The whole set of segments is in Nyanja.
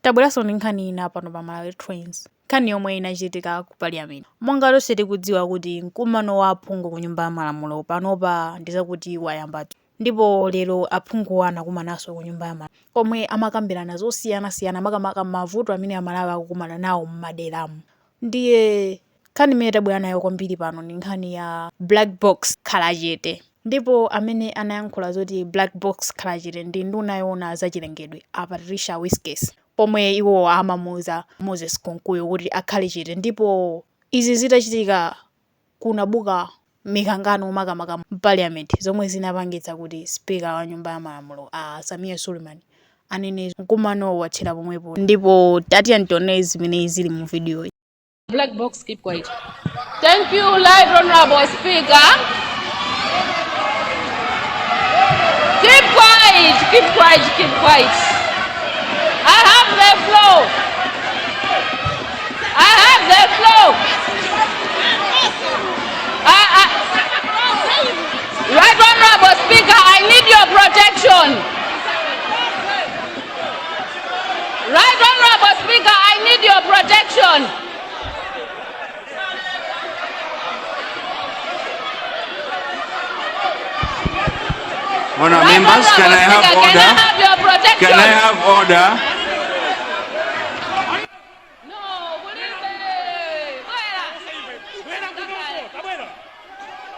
Tabweranso ndi nkhani ina pano pa Malawi Trends. Nkhani yomwe inachitika ku Parliament. Monga tonse tikudziwa kuti mkumano wa aphungu ku nyumba ya malamulo panopa ndi zakuti wayamba ndipo lero aphunguwa anakumananso ku nyumba ya malamulo komwe amakambirana zosiyanasiyana makamaka mavuto amene Amalawi akukumana nawo m'maderamu. Ndiye nkhani imene tabwera nayo kwambiri pano ndi nkhani ya black box khala chete. Ndipo amene anayankhula zoti black box khala chete ndi nduna yoona zachilengedwe a Patricia Wiskes pomwe iwowa amamuuza Moses Kunkuyu kuti akhale chete ndipo izi zitachitika kunabuka mikangano makamaka m'parliament zomwe zinapangitsa kuti speaker wa nyumba ya malamulo a Sameer Suleman anene mkumano wathera pomwepo ndipo tatiyeni tione zimene zili mu video. Black box, keep quiet. Thank you, Right Honorable Speaker. Keep quiet, keep quiet, keep quiet. I have the floor. I have the floor. Right Honorable Speaker, I need your protection. Right Honorable Speaker, I need your protection. Honour Right members, can I Honorable have Speaker, can I order? have your protection? Can I have order? No, kulibe. Bwera. Bwera kunoko, tabwera.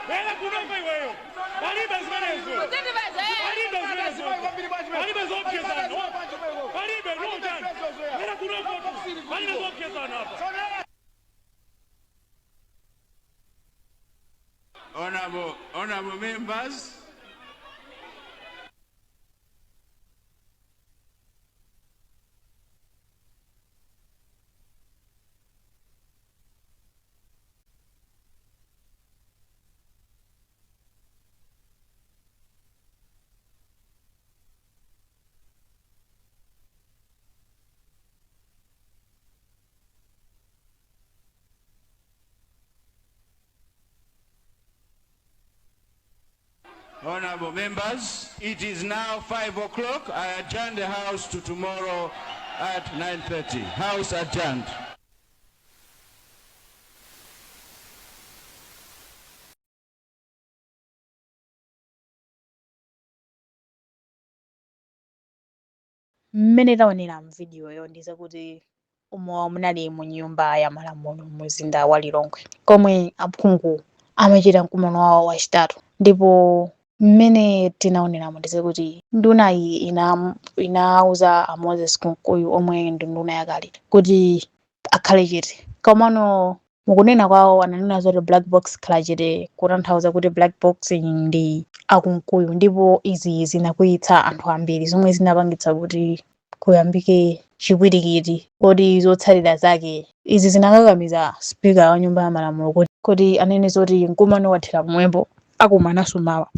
Bwera kunoko iweyo. Palibe zimenezo. Muzindipeza, eh? Palibe zimenezo. Palibe zoopsezana. Palibe no chance. Bwera kunoko. Palibe zoopsezana apa. Honorable members, Honorable members, it is now 5 o'clock. I adjourn the House to tomorrow at 9:30. House adjourned. Mmene taonera m'vidiyoyo ndi zakuti umo munali mu nyumba ya malamulo mu mzinda wa Lilongwe komwe aphungu amachita mkumano wawo wachitatu ndipo mmene tinaoneramo ndi zakuti ndunayi inauza a Moses Kunkuyu omwe ndi nduna yakale kuti akhale chete komano Mukunena kwawo ananena zoti black box khala chete kutanthauza kuti black box ndi a Kunkuyu ndipo izi zinakwiyitsa anthu ambiri zomwe zinapangitsa kuti kuyambike chipwirikiti koti zotsatira zake izi zinakakamiza speaker wa nyumba ya malamulo kuti anene zoti mkumano wathera pomwepo akumananso mawa.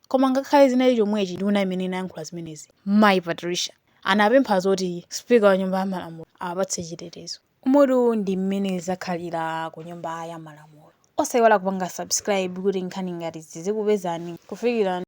Koma ngakhale zinali chomwechi nduna imene inayankhula zimenezi Mayi Patricia anapempha zoti speaker wa nyumba ya malamulo awapatse chitetezo. Umutu ndi mmene zakhalira ku nyumba ya malamulo. Osaiwala kupanga subscribe kuti nkhani ngati izi zizikupezani kufikira.